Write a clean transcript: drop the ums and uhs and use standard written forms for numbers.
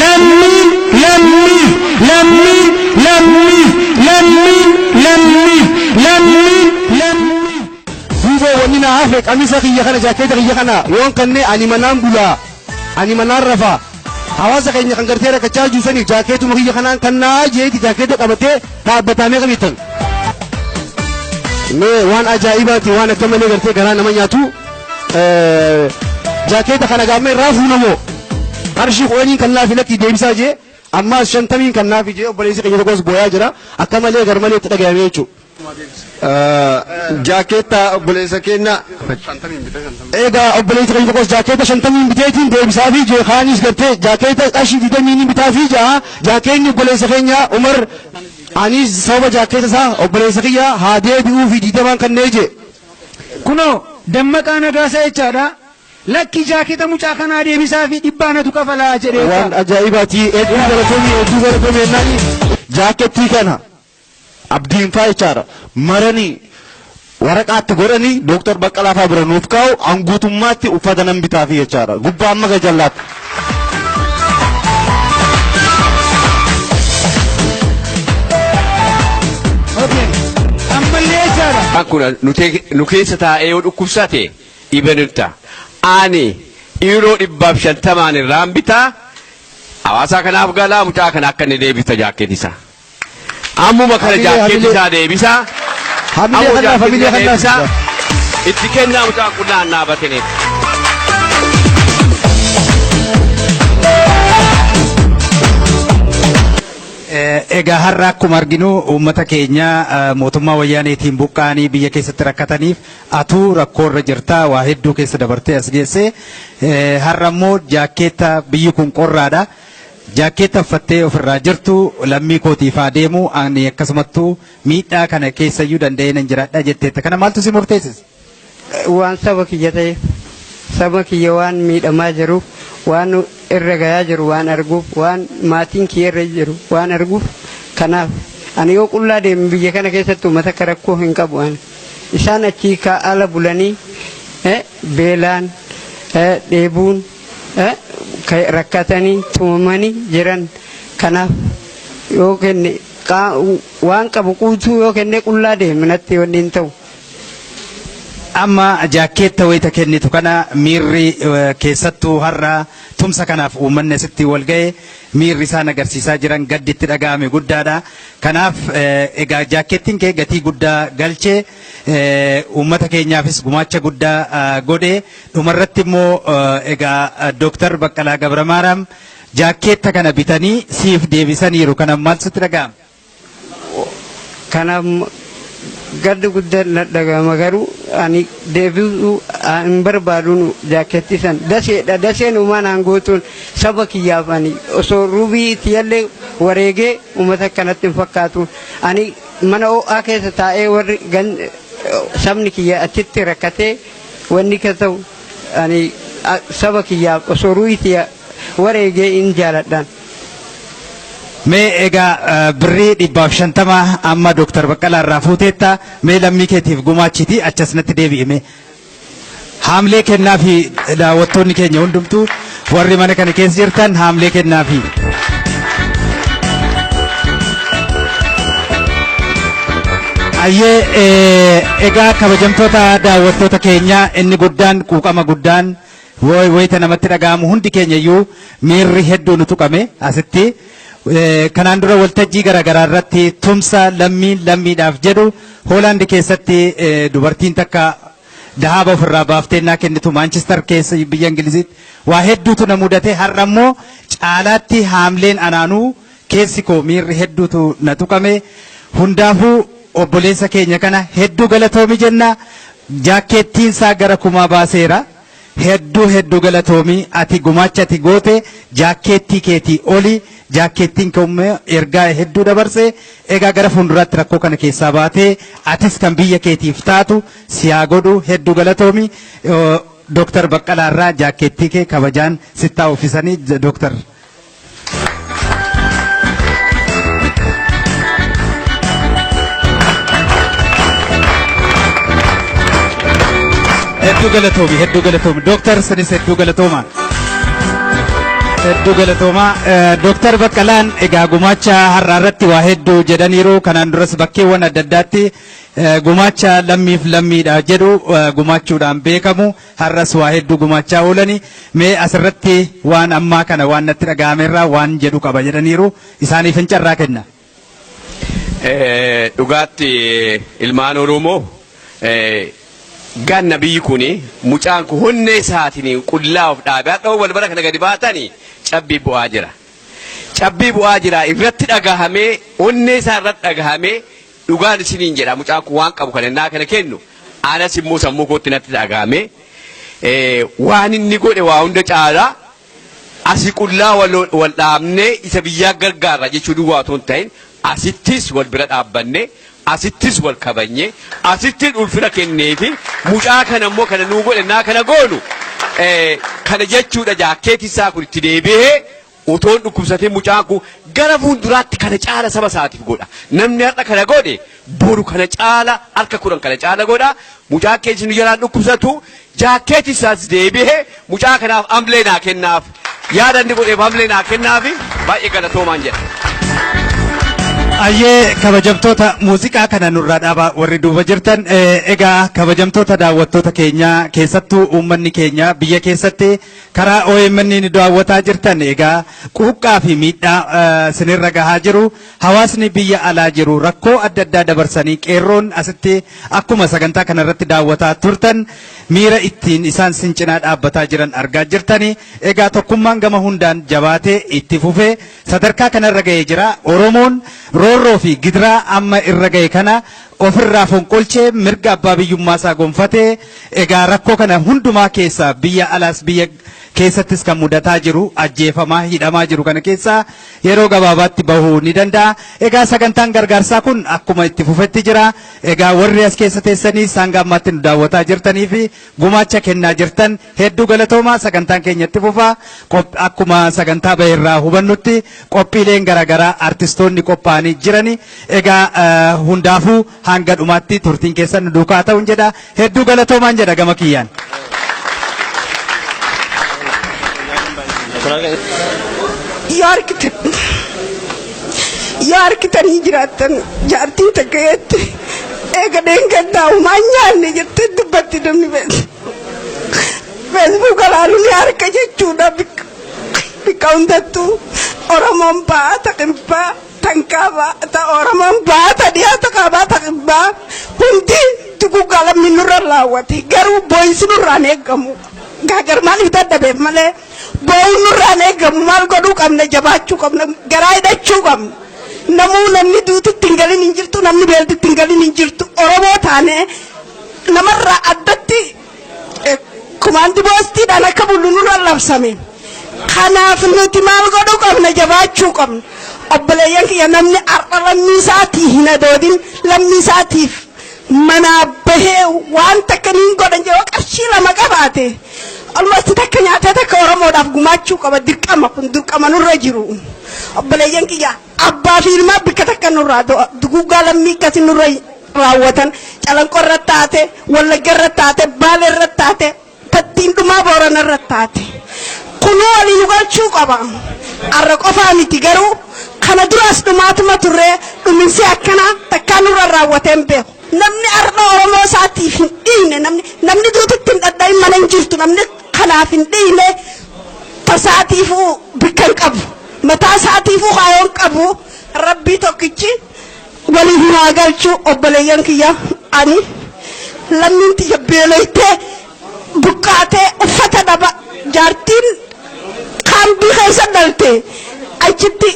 Lammii lammiif lammii lammiif lammii lammiif lammii lammiif. Duuba wanni na hafe qamisa kiyya kana, jaakeeta kiyya kana yoon kannee ani manaan bulaa, ani manaan rafaa, hawaasa keenya kan gartee rakkachaa jiru saniif jaakeetuma kiyya kanaan kannaa jeeti jaakeeta qabatee dhaabbataa meeqa beektan. Mee waan ajaa'ibaati, waan akka malee gartee garaa nama nyaatu. Jaakeeta kana gaamma irraa fuunamoo qarshii 10n kan naafi lakkii deebisaa jee, ammaas 50n kan naafi jee, obboleessi keenya tokkos booyaa jira, akka malee gar malee itti dhagayame jechuudha. Jaakeetta obboleessa keenya. Egaa obboleessi keenya tokkos jaakeeta 50n biteetiin deebisaa fi jee, kaanis gartee jaakeeta qarshii 20n bitaa fi jaa. Jaakeenni obboleessa keenya Umar anis sababa jaakeeta isaa obboleessa kiyya haa deebi'uu fi 20n kannee jee. Kunoo Dammaqaa Nagaasaa jechaadha. Lakki, jaakeeta mucaa kanaa deebisaa fi dhibbaanatu kafalaa jedhee. Waan ajaa'ibaati, hedduu galatoomii, hedduu galatoomii jennaani. Jaakettii kana abdiin faa jechaadha maranii waraqaatti godhanii Dooktar Baqqalaa faa bira nuuf kaa'u, an guutummaatti uffata nan bitaafi jechaadha, gubbaa amma gajallaatti. Okay. Ammallee jechaadha. Kun nu keessa taa'ee yoo dhukkubsate dhibee nutti ta'a. Ani dhiiroo 150n irraan bitaa, hawaasa kanaaf galaa, mucaa kana akka inni deebisa jaakkeetii isaa. Ammuma kana Hamilee, jaakkeetii hamilee. isaa deebisaa. Hamilee Ammoo kanaaf, jaakkeetii hamilee isaa kanaaf. deebisaa. Itti kennaa, mucaan kun naannaa bateneef. Egaa har'a akkuma arginu uummata keenya mootummaa wayyaaneetiin buqqa'anii biyya keessatti rakkataniif atuu rakkoo irra jirta, waa hedduu keessa dabartee as geesse. Har'a immoo jaakkeetta, biyyi kun qorraadha. Jaakkeetta uffattee ofirraa jirtu lammii kootiif haa deemu, ani akkasumattuu miidhaa kana keessayyuu danda'ee nan jiraadha jetteetta. Kana maaltu si murteessise? Waan saba kiyya ta'eef, saba kiyya waan miidhamaa jiruuf, waan irra gayaa jiru waan arguuf, waan maatiin kiyya irra jiru waan arguuf. Kanaaf ani yoo qullaa deeme biyya kana keessatti uummata akka rakkoo hin qabu. Ani isaan achii ka ala bulanii beelaan, dheebuun rakkatanii tumamanii jiran. Kanaaf yoo kenne, waan qabu quutuu yoo kenne, qullaa deeme natti wanni hin ta'u. Amma jaakkeetta wayita kennitu kana miirri, keessattuu har'a tumsa kanaaf uummanni asitti wal ga'e, miirri isaan agarsiisaa jiran gaddi itti dhaga'ame guddaadha. Kanaaf egaa jaakkeettiin kee gatii guddaa galchee uummata keenyaafis gumaacha guddaa godhe. Dhumarratti immoo egaa Dooktar Baqqalaa Gabramaaraam jaakkeetta kana bitanii siif deebisaniiru. Kanaaf maaltu sitti dhaga'ama? Kanaaf gadda guddaa na dhaga'ama, garuu ani deebi'uu hin barbaadu jaakkeettii san. Daseedha, daseen uumaan aangootuun saba kiyyaaf ani osoo ruubii tiyyallee wareegee uummata akkanatti hin fakkaatu. Ani mana ho'aa keessa taa'ee warri sabni kiyya achitti rakkatee wanni ka ta'u, ani saba kiyyaaf osoo ruubii tiyya wareegee hin jaaladhaan. Mee egaa birrii 150 amma Dooktar Baqqalaa irraa fuuteetta, mee lammii keetiif gumaachiti achasnatti deebi'ime. Haamlee kennaafi, daawwattoonni keenya hundumtuu warri mana kana keessa jirtan haamlee kennaafi. Ayyee, egaa kabajamtoota daawwattoota keenya, inni guddaan quuqama guddaan wayita namatti dhaga'amu hundi keenya iyyuu miirri hedduu nu tuqame asitti. Kanaan dura waltajjii garaagaraa irratti tumsa lammiin lammiidhaaf jedhu Hoolaand keessatti dubartiin takka dahaaba ofirraa baaftee naa kennitu, Maanchister keessa biyya Ingiliziitti waa hedduutu na mudate. Har'a immoo caalaatti haamleen anaanuu keessi koo miirri hedduutu na tuqame. Hundaafuu obboleessa keenya kana hedduu galatoomi jenna. Jaakkeettiin isaa gara kumaa baaseera. Hedduu hedduu galatoomi, ati gumaacha ati goote jaakkeettii keetii oli. Jaakkeettiin kee ergaa hedduu dabarse. Egaa gara fuulduraatti rakkoo kana keessaa baatee atis kan biyya keetiif taatu si haa godhu. Hedduu galatoomi. Dooktar Baqqalaa irraa jaakkeettii kee kabajaan sittaa uffisanii, Dooktar. Hedduu galatoomi, hedduu galatoomi. Dooktar sinis hedduu galatooma. Hedduu galatooma. Dooktar Baqqalaan egaa gumaacha har'aa irratti waa hedduu jedhaniiru. Kanaan duras bakkeewwan adda addaatti gumaacha lammiif lammiidha jedhu gumaachuudhaan beekamu. Har'as waa hedduu gumaachaa oolani. Mee asirratti waan ammaa kana waan natti dhaga'amerraa waan jedhu qaba jedhaniiru. Isaaniif hin carraa kenna. Dhugaatti ilmaan Oromoo, ganna biyyi kun, mucaan kun honnee isaatiin qullaa of dhaabee hadha wal bara kana gadi baatanii cabbii bu'aa jira. Cabbii bu'aa jira, irratti dhagahamee, onnee isaa irratti dhagahamee, dhugaan isiniin jedha, mucaan kun waan qabu kana innaa kana kennu anas immoo sammuu kootti natti dhagahamee, waan inni godhe waa hunda caalaa asii qullaa wal dhaabnee isa biyyaa gargaarra jechuu duwwaa otoo hin ta'in, asittis wal bira dhaabbannee, asittis wal kabajnee, asittis ulfina kenneefi mucaa kana immoo kana nuu godhe naa kana goonu kana jechuudha. Jaakkeetii isaa kun itti deebi'ee utoon dhukkubsatee, mucaan kun gara fuulduraatti kana caala saba isaatiif godha. Namni har'a kana godhe boru kana caala, harka 10 kana caala godha. Mucaan keessa nu jalaan dhukkubsatu, jaakkeetii isaas deebi'ee mucaa kanaaf amlee naa kennaaf. Yaada inni godheef amlee naa kennaaf, baay'ee galatoomaan jedha. Ayyee, kabajamtoota, muuziqaa kana nurraa dhaabaa warri duuba jirtan. Egaa kabajamtoota daawwattoota keenya, keessattuu uummanni keenya biyya keessatti karaa OMN ni daawwataa jirtan, egaa quuqqaa fi miidhaa sinirra gahaa jiru, hawaasni biyya alaa jiru rakkoo adda addaa dabarsanii, qeerroon asitti akkuma sagantaa kanarratti daawwataa turtan miira ittiin isaan sin cinaa dhaabbataa jiran argaa jirtani. Egaa tokkummaan gama hundaan jabaatee itti fufee sadarkaa kanarra ga'ee jira. Oromoon roorroo fi gidiraa amma irra ga'e kana ofirraa fonqolchee mirga abbaa biyyummaa isaa gonfatee, egaa rakkoo kana hundumaa keessaa biyya alaas biyya keessattis kan mudataa jiru, ajjeefamaa, hidhamaa jiru kana keessaa yeroo gabaabaatti bahuu ni danda'a. Egaa sagantaan gargaarsaa kun akkuma itti fufetti jira. Egaa warri as keessa teessanii hanga ammaatti nu daawwataa jirtanii fi gumaacha kennaa jirtan hedduu galatoomaa. Sagantaan keenya itti fufaa. Akkuma sagantaa baheerraa hubannutti qophiileen garaagaraa artistoonni qophaa'anii jirani. Egaa hundaafuu hanga dhumaatti turtiin keessan nu duukaa ta'uun jedha. Hedduu galatoomaan jedha gama kiyyaan. Yoo argitanii jiraattan, jaartiin takka jette, eega dheengaddaa homaa nyaanne jettee dubbatti. Namni Facebook laalu ni arga jechuudha. Bikka hundattuu Oromoon ba'aa taqibbaa tankaabaa ta Oromoon ba'aa ta dhiyaa taqaabaa taqibbaa hundi dugugaa lammii nurra raawwate, garuu boo'insi nurraan eeggamu. Gaagar maaliif dadhabeef malee boo'uun nurraan eeggamu. Maal godhuu qabna? Jabaachuu qabna, garaa hidhachuu qabna. Namuu namni duututti hin galin hin jirtu, namni beeltutti hin galin hin jirtu. Oromoo taane namarraa addatti kumaandi poostiidhaan akka bullu nurra labsame. Kanaaf nuti maal godhuu qabna? Jabaachuu qabna. Obboleeyyan kiyya, namni har'a lammii isaatii hin adoodin, lammii isaatiif manaa bahee waan takka niin godhan jedhu, qarshii 2 qabaate almost takka nyaatee takka Oromoodhaaf gumaachuu qaba. Dirqama kun dirqama nurra jiru. Obboleeyyan kiyya, abbaa fi ilmaa bikka takka nurraa duguuggaa lammii akkasii nurra raawwatan, Calanqoo irra taate, Wallagga irra taate, Baale irra taate, tattiin dhumaa Boorana irra taate, kunuu walii nu galchuu qaba. Arra qofaa miti garuu, kana duraas dhumaatuma turree, dhuminsi akkanaa takkaa nurra raawwatee hin beeku. Namni arra Oromoo isaatiif hin dhiine, namni duututti hin dhadhayin mana hin jirtu. Namni kanaaf hin dhiine tasaatiifuu bikka hin qabu, mataa isaatiifuu kaayoo hin qabu. Rabbii tokkichi waliif nu haa galchuu. Obboleeyyan kiyya, ani lammiin tiyya beeloytee, buqqaatee, uffata dhaba, jaartiin kaambii keessa dhalte achitti.